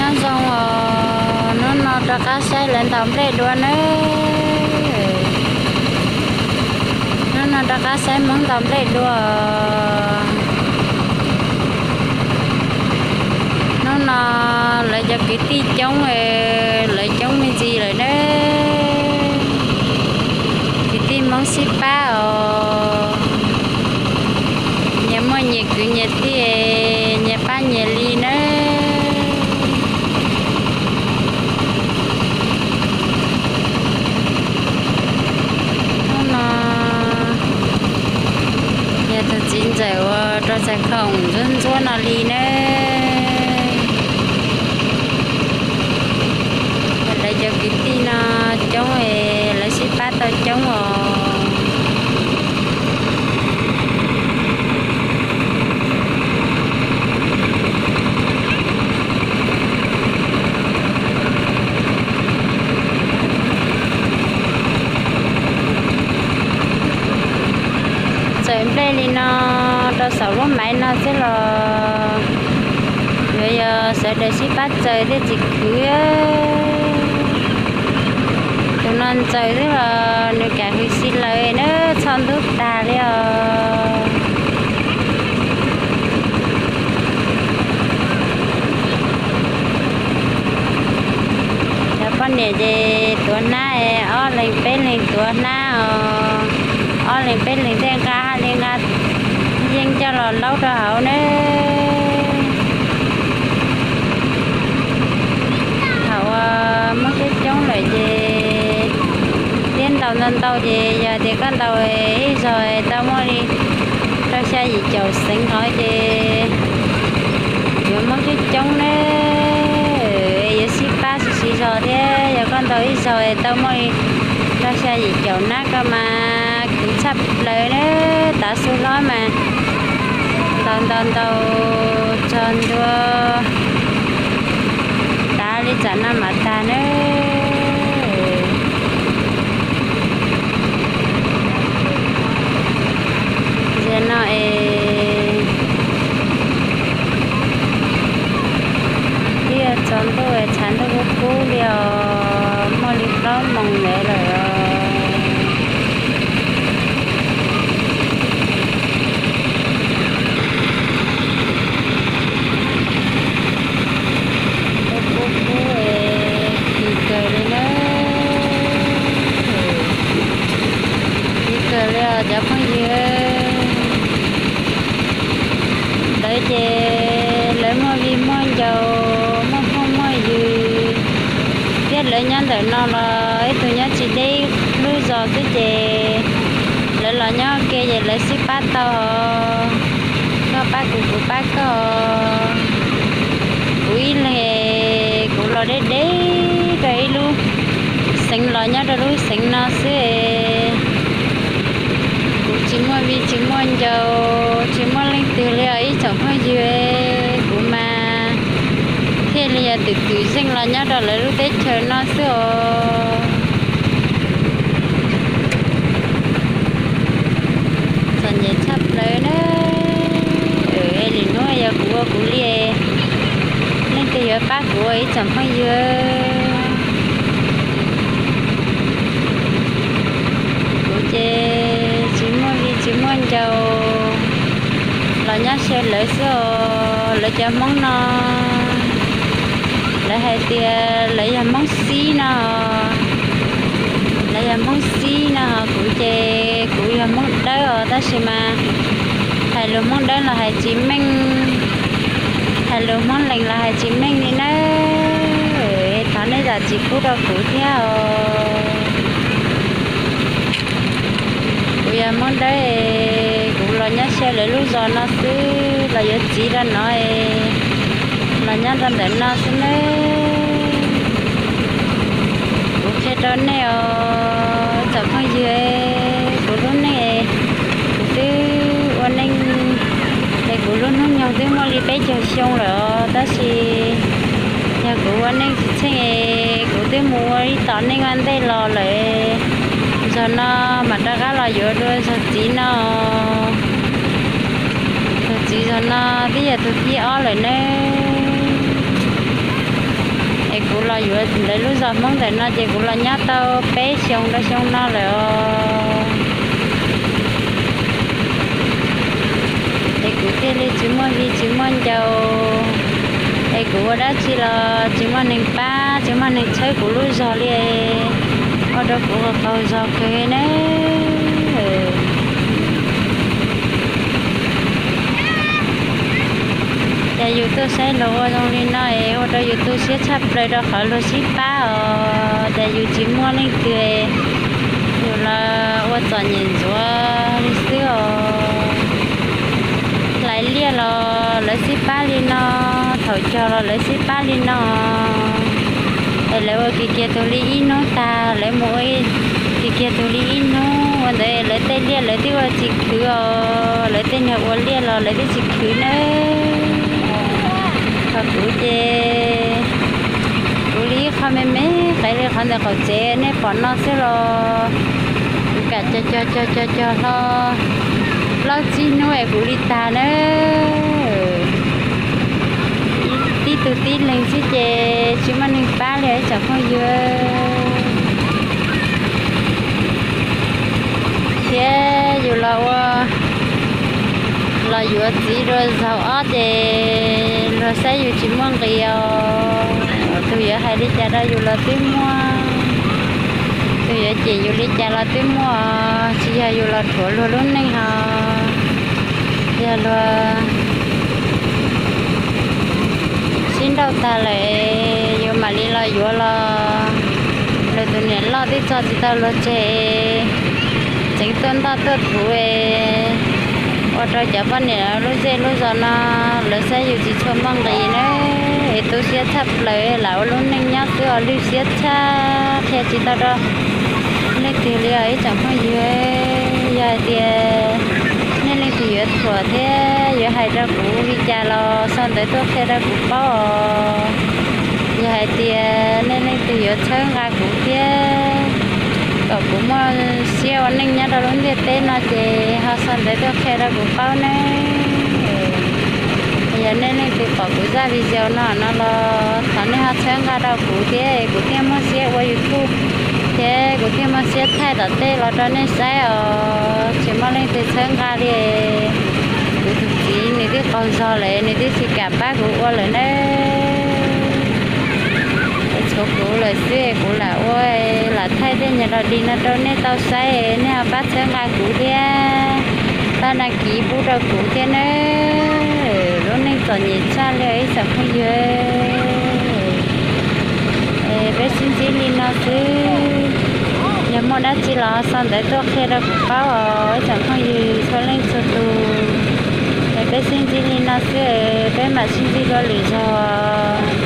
Nyob zoo os, hnub no rov qab saib lawv ntaus nplej dua nawb. Hnub no rov qab saib Hmoob ntaus nplej dua. Hnub no lawv cov kwv tij coob, lawv coob me ntsis lawm nawb. Kwv tij Hmoob sib pab os, nyias muaj nyias kwv nyias tij, nyias pab nyias li nawb. Hnub no yog tus txiv ntxawm uas rau txhais khoom ntxuab ntxuab no li nawb. Lawv cov kwv tij no coob es lawv sib pab tau coob os. Txawm nplej li no rau saum lub maiv no xwb los yuav yog sawv daws sib pab txawm thiaj tsis khwv. Tus no ntxaws xwb los nws kam hws si lawm na, txho ntub tag li os. Cov poj niam ces tuav hnab, ob leeg peb leeg tuav hnab os. Ob leeg peb leeg tej nqa haj li nqa yeeb coj los laub rau hauv na. Thaum uas Hmoob coob coob lawm ces thiab ntaus ntau ntau ces yog tias koj ntaus ib zaug tau muaj li rau xya yim caum xeev hov ces yuav Hmoob coob coob ne, yuav sib pab sib zog thiab. Yog koj ntaus ib zaug tau muaj li rau xya yim caum nab ko mas khwv tshaj plaws na. Tav su hlob mas ntaus ntaus ntaus txog ntua tav li tsam no mam tag na. Zaum no es twb yuav tsaus ntuj, tshav ntuj kub kub li os, muaj li plaub moos ntawd lawm os. Kub kub kub, kis kawg li na. Kis kawg li os cov phooj ywg. Lawv ces lawv muaj viv muaj ncaus, muaj phooj muaj ywg, thiab lawv nyob ntawm no los ib tug nyob tsis deb lub zos xwb ces lawv los nyob ke ces lawv sib pab tau os. Koj pab kuv, kuv pab koj. Kuv ib leeg kuv los deb deb rau ib lub xeev los nyob rau lub xeev no xwb. Kuv tsis muaj viv tsis muaj ncaus, tsis muaj leej twg li os ib tsoom phooj ywg. Kuv mas thiaj li yog tus kwv zeej los nyob rau lawv lub teb chaws no xwb os. Txom nyem tshaj plaws na. Lwm hnub yog kuv ua kuv li, leej twg yuav pab kuv ua ib tsoom phooj ywg? Kuv ces tsis muaj viv tsis muaj ncaus, los nyob xyaw lawv xwb os. Lawv cov Hmoob no lawv hais tias lawv yog Hmoob xib no, lawv yog Hmoob xib no, kuv ces kuv yog Hmoob dawb os, tab sis mas hais lus Hmoob dawb los hais tsis meej, hais lus Hmoob lees los hais tsis meej li na. Thov nej zam txim pub rau kuv thiab os. Kuv yog Hmoob dawb, kuv los nyob xyaw lawv lub zos no xwb, los yuav txiv rau no, los nyob rau ntawm no xwb nawb. Kuv qhia rau nej os tsoom phooj ywg, kuv lub neej, kuv twb ua neej, es kuv lub hnub nyoog twb muaj li peb caug xyoo lawm os, tab sis yog kuv ua neej tsis tsheej es kuv twb mus ua ib tom neej ua ntej los lawm. Zaum no mam rov qab los yuav dua zog txiv no. Zog txiv zaum no twb yog tus thib ob lawm nawb. Yuav lawv lub zos Hmoob ntawm no ces kuv los nyob tau peb xyoo rau xyoo no lawm os. Es kuv thiaj li tsis muaj viv tsis muaj ncaus, es kuv ua dab tsi los tsis muaj neeg pab tsis muaj neeg txhawb kuv lub zog li, ua rau kuv qaug zog kawg na. Ces yus tuaj saib luag ua zoo li no es ua rau yus tu siab tshaj plaws rau qhov luag sib pab os. Ces yus tsis muaj leej twg, yus los ua txom nyem ntxuav li xwb os. Hlais liaj los lawv sib pab li no, thaum cog los lawv sib pab li no, es lawv ua kiag kiag tug li ib hnub tag, lawv mus ua kiag kiag tug li ib hnub, ua ntawd lawv tej liaj lawv twb ua tsis khwv os, lawv tej niag ua liaj los lawv twb tsis khwv nawb. Thaum kuv ces kuv li ib qho me me qev li qhov ntawm qaum tsev nej pom no xwb los kuv kam cog cog cog cog cog hlo plaub tsib hnub es kuv li tag nawb. Tib tug tib leeg xwb ces tsis muaj neeg pab li ib tsoom phooj ywg. Thiab yus los ua, los yuav txiv dua zaum ob ces luag saib yus tsis muaj nqis os. Tus yuav hais li cas rau yus los twb muaj, tus yuav cem yus li cas los twb muaj, tsis yog yus los rhuav luag lub neej os. Yog luag sib nrauj tag lawm, yus mam li los yuav los luag tus niam loj twb tso tsis tau luag tseg, tseev tuaj ntoj tuaj thuv, ua rau cov poj niam lub zej lub zos no lawv saib yus tsis tshua muaj nqis na, es tu siab tshaj plaws lam ua lub neej nyob xwb os, lwj siab tshaj qhia tsis tau rau leej twg li os ib tsoom phooj ywg. Yog hais tias nej leej twg yuav thuam thiab yuav hais rau kuv li cas los sau ntawv tuaj qhia rau kuv paub os. Yog hais tias nej leej twg yuav txhawb nqa kuv thiab kom kuv muaj siab ua neej nyob rau lub ntiaj teb no ces ho sau ntawv tuaj qhia rau kuv paub nawb. Yog nej leej twg pom kuv zaj video no no los thov nej ho txhawb nqa rau kuv thiab kuv thiaj muaj siab ua YouTube thiab kuv thiaj muaj siab thaij tom tej los rau nej saib os. Tsis muaj leej twg txhawb nqa li. Kuv tus txiv nws twb qaug zog lawm, nws twb tsis kam pab kuv ua lawm nawb. Tshuav kuv lawm xwb kuv lam ua, lam thaij tej nyuag dog dig no rau nej tau saib, nej ho pab txhawb nqa kuv thiab, pab dag kiv pub rau kuv thiab nawb. Lub neej txom nyem tshaj li ib tsoom phooj ywg. Es peb sib ntsib li no xwb, yog muaj dab tsi los sau ntawv tuaj qhia rau kuv paub os ib tsoom phooj ywg txhua leej txhua tus. Es peb sib ntsib li no xwb, peb mam sib ntsib dua lwm zaug.